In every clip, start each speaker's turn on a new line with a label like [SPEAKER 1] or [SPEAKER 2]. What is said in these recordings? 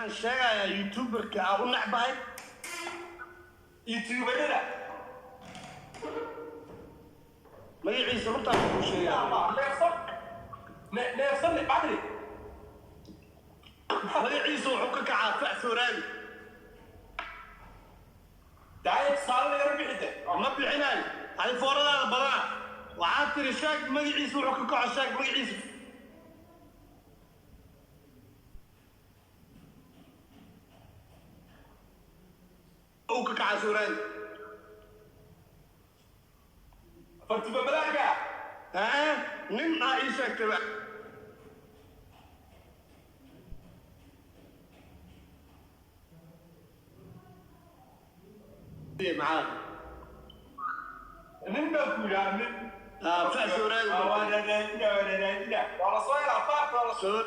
[SPEAKER 1] Waxaan sheegayaa youtuberka aan u necbahay.
[SPEAKER 2] Youtuberada
[SPEAKER 1] magaciisa runtaan kuu sheegaa.
[SPEAKER 2] Neefsan, neefsan badri.
[SPEAKER 1] Magaciisa wuxuu ka kacaa fac sooraali.
[SPEAKER 2] Daaya, tusaale yar bixide.
[SPEAKER 1] Ma bixinayo, adi fooradaada badana. Waxaad tiri sheeg magaciisa wuxuu ka kaco, sheeg magaciisa. Uu ka kacaa sooraali.
[SPEAKER 2] Fartuba balaaga.
[SPEAKER 1] Haa, nin aa ii sheegtay. Maxaa?
[SPEAKER 2] Nin baa ku yidhaa nin.
[SPEAKER 1] Fac sooraali.
[SPEAKER 2] Waa la soo helaa faarka, waa la
[SPEAKER 1] soo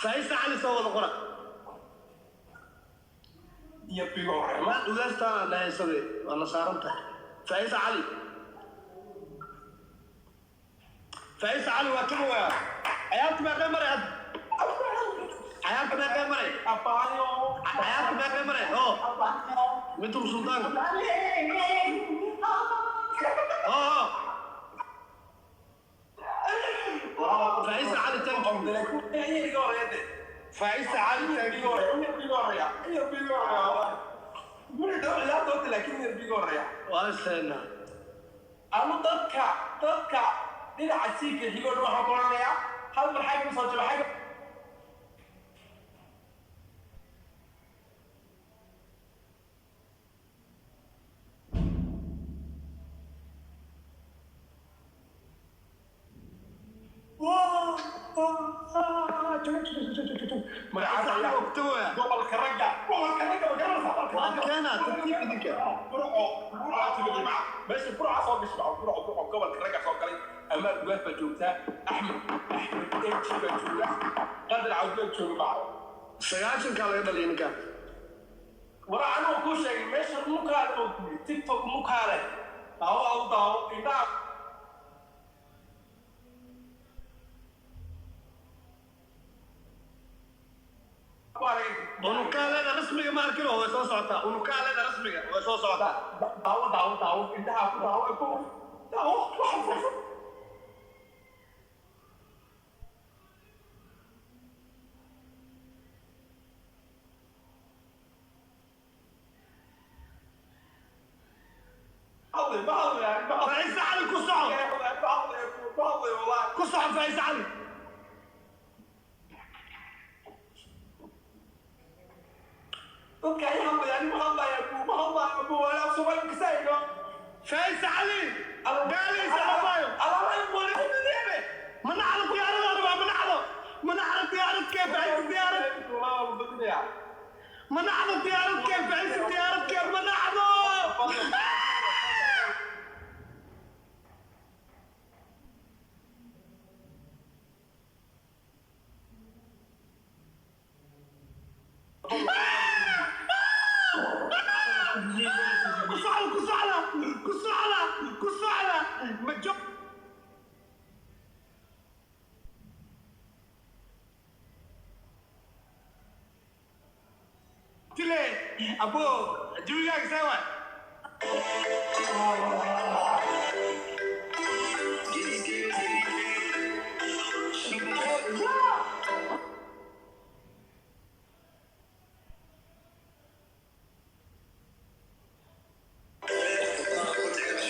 [SPEAKER 1] Faisa Cali soo wada qora.
[SPEAKER 2] Iyo bigo hore.
[SPEAKER 1] Ma ugaastaan dhahaysabe, waa na saaran tahay. Faisa Cali, Faisa Cali waa kama waa. Ciyaarta meeqee maray hadda? Ciyaarta meeqee maray?
[SPEAKER 2] Abaayo.
[SPEAKER 1] Ciyaarta meeqee maray? Oo miduu sultaanka oo Faisa Cali, thank you. Faisa Cali, thank you. Waa isheennaa.
[SPEAKER 2] Anu dadka dhinaca siika xigoo dhan waxaan ku oranayaa hal mar xagga soo jaba xagga.
[SPEAKER 1] Faisa Cali waa kutubaya.
[SPEAKER 2] Gobolka ragga, gobolka ragga ma garanaysaa?
[SPEAKER 1] Waa keenaa tartiib idinka.
[SPEAKER 2] Burco, Burco timid maca meesha, Burca soo gashay maca Burco, Burco gobolka ragga soo galay. Amaal Ugaas baa joogtaa, Axmed, Axmed Eji baa jooga, Qadar Cawd baa jooga maca.
[SPEAKER 1] 90-kaa laga dhaliyay ninkaan.
[SPEAKER 2] Wara, anuu kuu sheegay meesha mukaale oo kuyiri TikTok mukaale, daawo au daawo indhaha ku aragay.
[SPEAKER 1] Unukaaleeda rasmiga ma arkin oo way soo socotaa. Unukaaleeda rasmiga way soo socotaa.
[SPEAKER 2] Daawo, daawo, daawo, indhaha ku daawo, ku daawo waxa. Ma hadlay, ma hadlay.
[SPEAKER 1] Faisa Cali, ku soco.
[SPEAKER 2] Ma hadlay, ma hadlay wallahi.
[SPEAKER 1] Ku soco, Faisa Cali.
[SPEAKER 2] Dadka ay hadlayaan ma hadlaya, ma hadlaya, ma wala Soomaali kasayno.
[SPEAKER 1] Faisa Cali gaalaysa abaayo. Ma nacdo diyaarada rabaa, ma nacdo, ma nacdo diyaarad kee Faisa, diyaarad ma nacdo, diyaarad kee Faisa, diyaarad kee ma nacdo. Ku socda, ku socda, ku socda, ku socda. Ma jo tile abo jawigaaga see waay?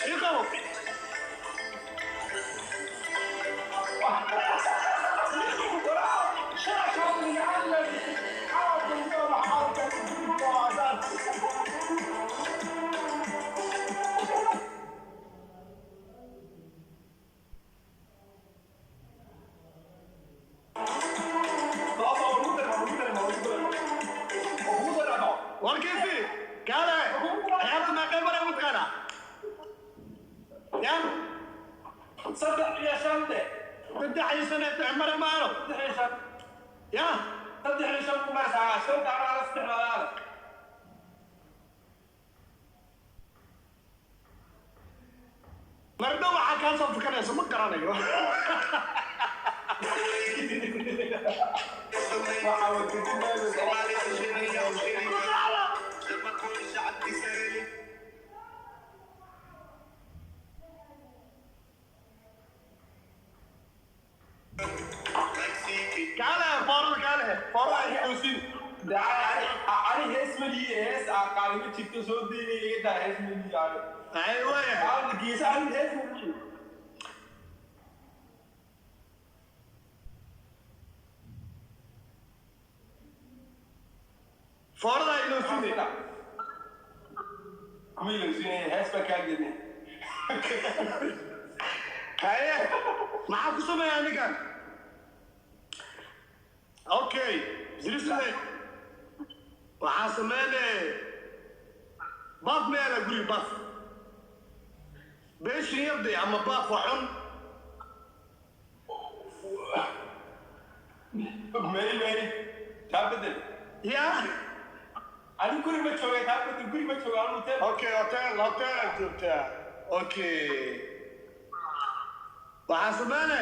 [SPEAKER 1] Ii qabo. Warkiisi kaale, ciyaarta meeqay maray mataqaanaa ya?
[SPEAKER 2] 3 iyo 5 de.
[SPEAKER 1] 3 iyo 5 mare maano.
[SPEAKER 2] 3 iyo 5.
[SPEAKER 1] Ya.
[SPEAKER 2] 3 iyo 5 ku marsaa, shanta amaana saddex labaad.
[SPEAKER 1] Mardhow waxaa kaa soo fikanaysa ma garanayo. Kaale foorada, kaale foorada isin.
[SPEAKER 2] Ani hees malihi, hees aan qaalimo jirto soo daynay iga daa, hees malihi ani.
[SPEAKER 1] Ay waaya.
[SPEAKER 2] Geesa ani hees malihi.
[SPEAKER 1] Foorada inoo sine.
[SPEAKER 2] Kuma ilowsinaya, hees baa kaa gednay.
[SPEAKER 1] Haye, maxaa ku sameeyaa ninkan? Okay, zirisle waxaa sameyne baaf meela guriga, baaf beeshin yarday ama baaf waa cun.
[SPEAKER 2] May may, taa bedel.
[SPEAKER 1] Ya.
[SPEAKER 2] Ani guri ma joogay, taa bedel, guri ma jooga anu hotel.
[SPEAKER 1] Okay, hotel, hotel aad joogtaa. Okay, waxaa sameyne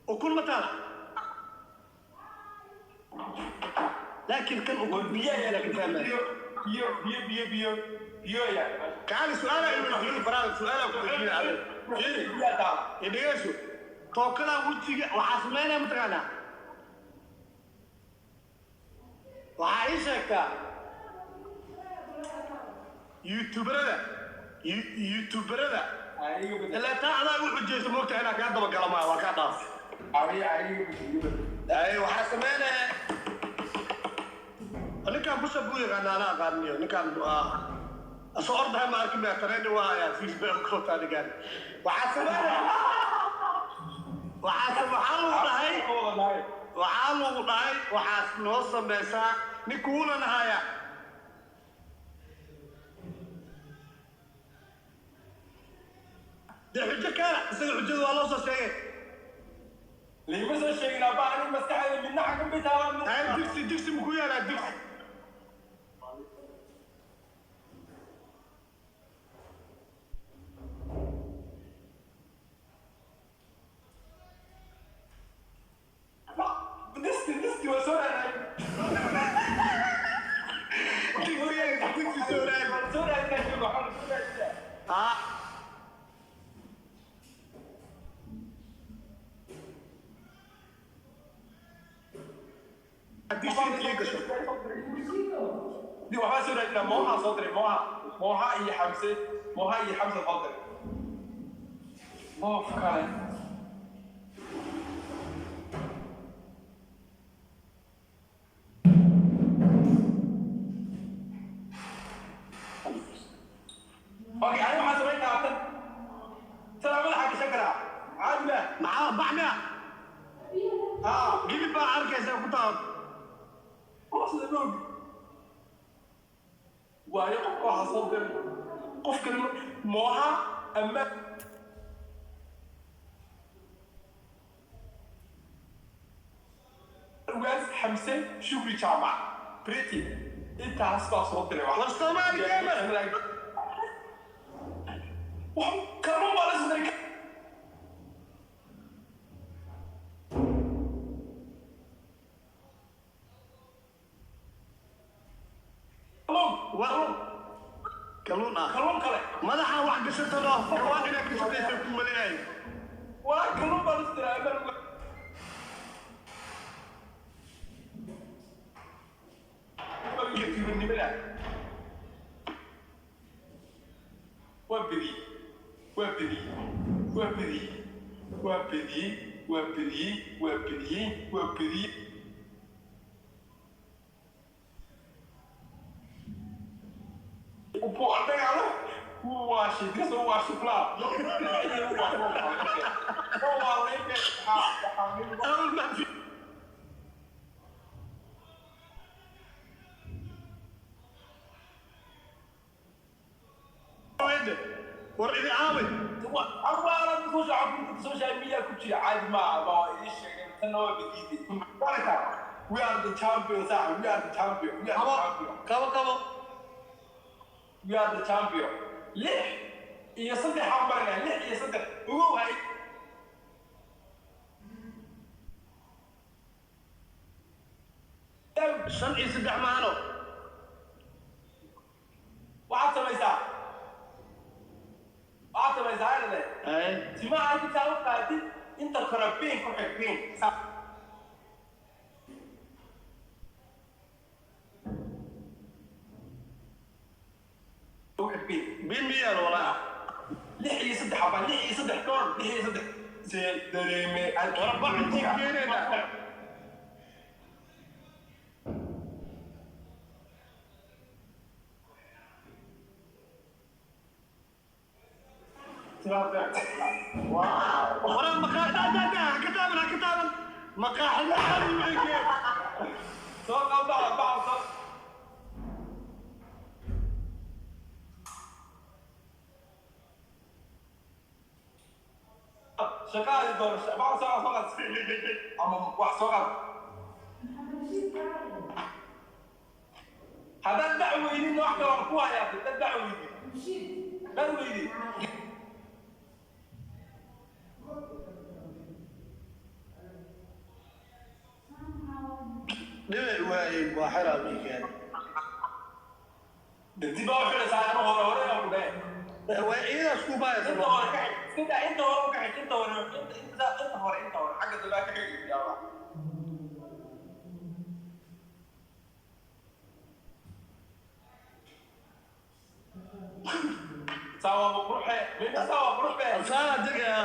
[SPEAKER 1] ukun ma taala, laakiin kan ukun
[SPEAKER 2] biyo ayaa
[SPEAKER 1] laakiin fahmaya.
[SPEAKER 2] Biyo biyo biyo biyo biyo biyo ayaa.
[SPEAKER 1] Kaali, su-aala iweydiin faraal, su-aala ku weydiin adeer. Fiiri.
[SPEAKER 2] Biyaa taa.
[SPEAKER 1] Dhegeyso, tookadaa wejiga waxaa sameynaya mataqaanaa? Waxaa ii sheegtaa youtuberada, youtuberada.
[SPEAKER 2] Iga bedel.
[SPEAKER 1] Ilaa taa adaa u xujayso moogta inaa kaa dabagala maa waa kaa dhaaf.
[SPEAKER 2] Ani iga bedel, iga bedel.
[SPEAKER 1] Ay, waxaa sameynaya ninkaan busha buu yaqaana, anaa aqaaniyo ninkaan asoo ordahay ma arkin baa tareeni waa hayaa fiisbaa koota ninkaan. Waxaa sameynaya, waxaa waxaa lagu dhahay, waxaa lagu dhahay waxaas noo samaysaa ninkuuna nahaya. Dee xujo kaana isaga, xujada waa loo soo sheegay.
[SPEAKER 2] Liima soo sheegin abba, ani maskaxda midna xagga bisaaba.
[SPEAKER 1] Ay, digsi, digsi muku yaalaa digsi?
[SPEAKER 2] Disti, disti waa soo raadinay.
[SPEAKER 1] Digsi, digsi soo raadi.
[SPEAKER 2] Soo raadinay, joogo waxaan soo raadinay.
[SPEAKER 1] Ah, digsi intii gasho.
[SPEAKER 2] Di waxaa soo raadinaa, Mooha soo diray, Mooha, Mooha iyo Xamse, Mooha iyo Xamse soo diray loof kale. Okay, ani waxaan samayn karaa tan tan madaxa gashan karaa, caadi ma
[SPEAKER 1] Maxaa baxmiya?
[SPEAKER 2] Haa.
[SPEAKER 1] Gilib baa arkaysa ku taal.
[SPEAKER 2] Sida moog waayo, qofka waxaa soo diray qofkan Mooha ama Ugaas Xamse Shukri Jaamac Briti, intaas baa soo diray.
[SPEAKER 1] War Soomaali gamer.
[SPEAKER 2] Wax kalluun baa la soo diray. Kalluun.
[SPEAKER 1] War kalluun ah.
[SPEAKER 2] Kalluun kale.
[SPEAKER 1] Madaxa wax gashatano, kawaan inaad gashataysa ku maleeyahay.
[SPEAKER 2] Walaa kalluun baa la soo diray amaan youtuber-nimada. Waa bediyey, waa bediyey, waa bediyey, waa bediyey, waa bediyey, waa bediyey, waa bediyey. Dagaalo waa shidis, waa shuflaa.
[SPEAKER 1] Awal ma fi war idi aaway.
[SPEAKER 2] Social media ku jira caadi maaha, baa ii sheegay, tanna waa bediiday. We are the champions, ah. We are the champion. We are the
[SPEAKER 1] Qabo
[SPEAKER 2] champion.
[SPEAKER 1] qabo qabo.
[SPEAKER 2] We are the champion. 6 iyo 3 aan baranaa, 6 iyo 3 ugu hay.
[SPEAKER 1] 5 iyo 3 maano.
[SPEAKER 2] Waxaad samaysaa arde.
[SPEAKER 1] Ay.
[SPEAKER 2] Timaha intaa u qaadid, inta kore pin ku xig, pin. Ku xig pin.
[SPEAKER 1] Bin miyaal walaa.
[SPEAKER 2] 6 iyo 3 abaa, 6 iyo 3 koor, 6 iyo 3 see dareeme.
[SPEAKER 1] Warbac intii keenayna. Waraa maqaaxida da da ka taaban, ha ka taaban maqaaxida xali waxay keen.
[SPEAKER 2] Soo qaba bac, soo shaqaadi doon bac, soo soo qad ama wax soo qad. Haddaad bac weydin, wax kale waan ku hayaa. Haddaad bac weydin, bac weydin.
[SPEAKER 1] Dhibic waayeen waa xiraa miikeen.
[SPEAKER 2] Dib baa u xidhaysaa, anu hore hore baan ku dhahay.
[SPEAKER 1] Waa iyadaas ku baayasa.
[SPEAKER 2] Inta hore ka xig, sida inta hore ka xig, inta hore, inta inta inta hore, inta hore xagga dambe ka xig yaa. Saa waa quruxe, saa waa quruxe.
[SPEAKER 1] Saana degaya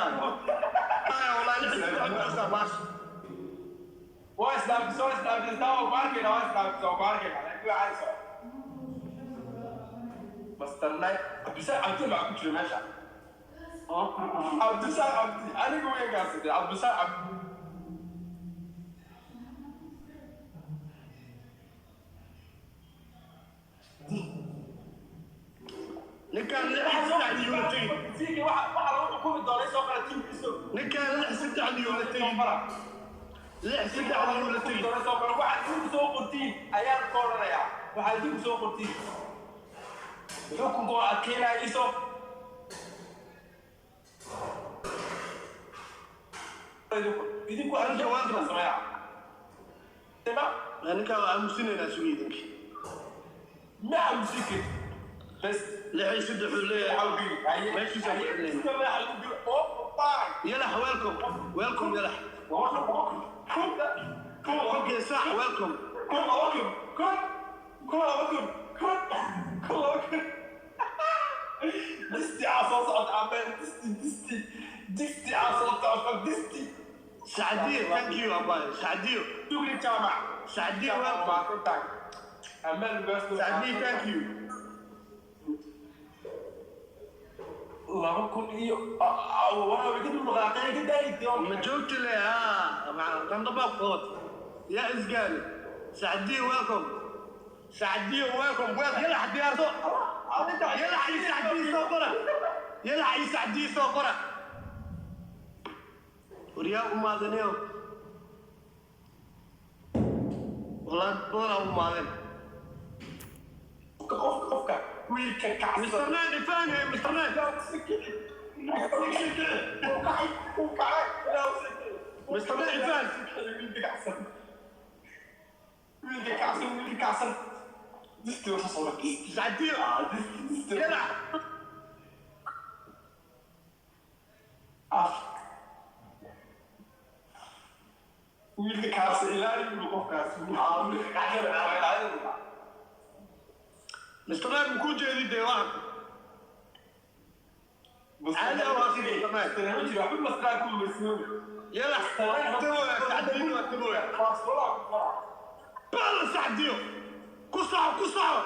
[SPEAKER 1] walaa, 6 saddex baash.
[SPEAKER 2] Waa islaamti, soo islaamti, saa waa ku arkayna, waa islaamti, waa ku arkayna, laakiin waa caadi soo. Master Night, Cabdisaaq Cabdi baa ku jira meesha. Cabdisaaq Cabdi, anigu way gaasatay, Cabdisaaq Cabdi.
[SPEAKER 1] Ninkaan 6 saddex la tegi.
[SPEAKER 2] Siigi waxa lagu xukumi doonay soo qala tiimkiisu.
[SPEAKER 1] Ninkaan 6 saddex la tegi. 6 saddex la tegi.
[SPEAKER 2] Soo qala waxaad idinku soo qortiin ayaan ku odhanayaa. Waxaad idinku soo qortiin. Xukunka oo adkeynaya iso. Idinku arrinta sameeya.
[SPEAKER 1] Ninkaan waa aamusinaynaa, sugi idinki.
[SPEAKER 2] Ma aamusin kartid. Bas.
[SPEAKER 1] 6 iyo 3 uu leeyahay. Meeshiisa ku celinayna. Yalax, welcome, welcome yalax. Okay, sax, welcome.
[SPEAKER 2] 1000, 1000, 1000, 2000, 1000, 2000. Disti aa soo socota ameen, disti, disti, disti aa soo socota, disti.
[SPEAKER 1] Sacdiyo, thank you abay Sacdiyo.
[SPEAKER 2] Shukri Jaamac.
[SPEAKER 1] Sacdiyo, welcome.
[SPEAKER 2] Amaan.
[SPEAKER 1] Sacdiyo, thank you.
[SPEAKER 2] 2000 iyo waxa way ka dhaqaaqeen ka daayay.
[SPEAKER 1] Ma joogti le ha qandabaa qood yaa isgaali. Sacdiyo, welcome. Sacdiyo, welcome, welcome. Yalax, diyaarso. Yalax iyo Sacdiyo soo qora, yalax iyo Sacdiyo soo qora. Waryaa umaadaniyo walaa badanaa umaadeen.
[SPEAKER 2] Qofka wiilka kacsan.
[SPEAKER 1] Mr. Nine ifaan, Mr. Nine. Mr. Nine ifaan.
[SPEAKER 2] Wiilka kacsan, wiilka kacsan, wiilka kacsan, disti waa soo socda, disti.
[SPEAKER 1] Sacdiyo.
[SPEAKER 2] Disti, disti.
[SPEAKER 1] Yalax.
[SPEAKER 2] Af wiilka kacsan, ilaali qofkaas, wiilka kacsan, ilaali.
[SPEAKER 1] Mr. Nine makuu jeedi dee waxan caadi ah waa sidii Mr. Nine. Yalax taboya, Sacdiyo waa taboya bala. Sacdiyo, ku soco, ku soco.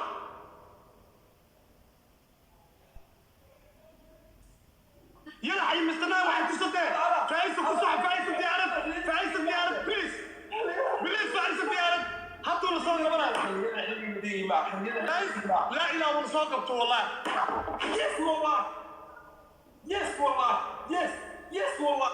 [SPEAKER 1] Yalax iyo Mr. Nine waxay ku sadeen Faaiso, ku soco Faaiso, diyaarad Faaiso, diyaarad, please, please, Faaiso, diyaarad hadduu la soo qabanayo. Laa ilaa wala soo qabto wallahi.
[SPEAKER 2] Yes wallah. Yes wallah. Yes. Yes wallah.